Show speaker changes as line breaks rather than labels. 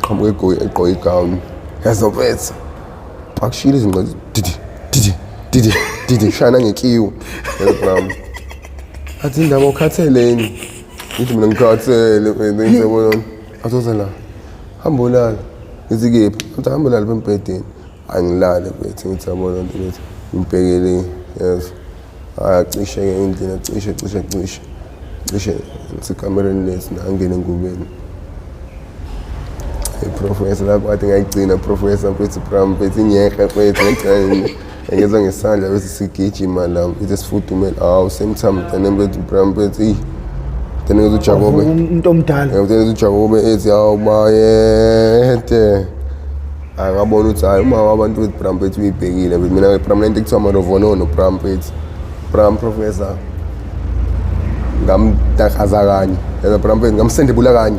Qhamuka egqoke igawuni. Yazo mfethu. Pakushile izinqa didi didi didi didi shana ngekiwu. Bram. Athi indaba ukhatheleni. Ngithi mina ngikhathele mfethu ngizobona. Athi la. Hamba ulala. Ngithi kephi? Athi hamba ulala embhedeni. Angilale mfethu ngithi yabona nto mfethu. Ngibhekele yes. Hayi acishe-ke endlini acishe cishe cishe. Cishe ngisekamereni lesi nangena engubeni. Hey professor lapho kade ngayigcina professor mfethu bram mfethu inyehe mfethu ngayigcina ngezwa ngesandla bese sigijima la mfethu sifudumele awu same time then mfethu bram mfethu eyi then ngizwa uJakobe
Umuntu omdala.
Then ngizwa uJakobe ethi awu bayede angabona ukuthi hayi uma wabantu bethu bram mfethu uyibhekile mina bram lento ekuthiwa manovonono bram mfethu bram professor ngamtakaza kanye yena bram mfethu ngamsendebula kanye.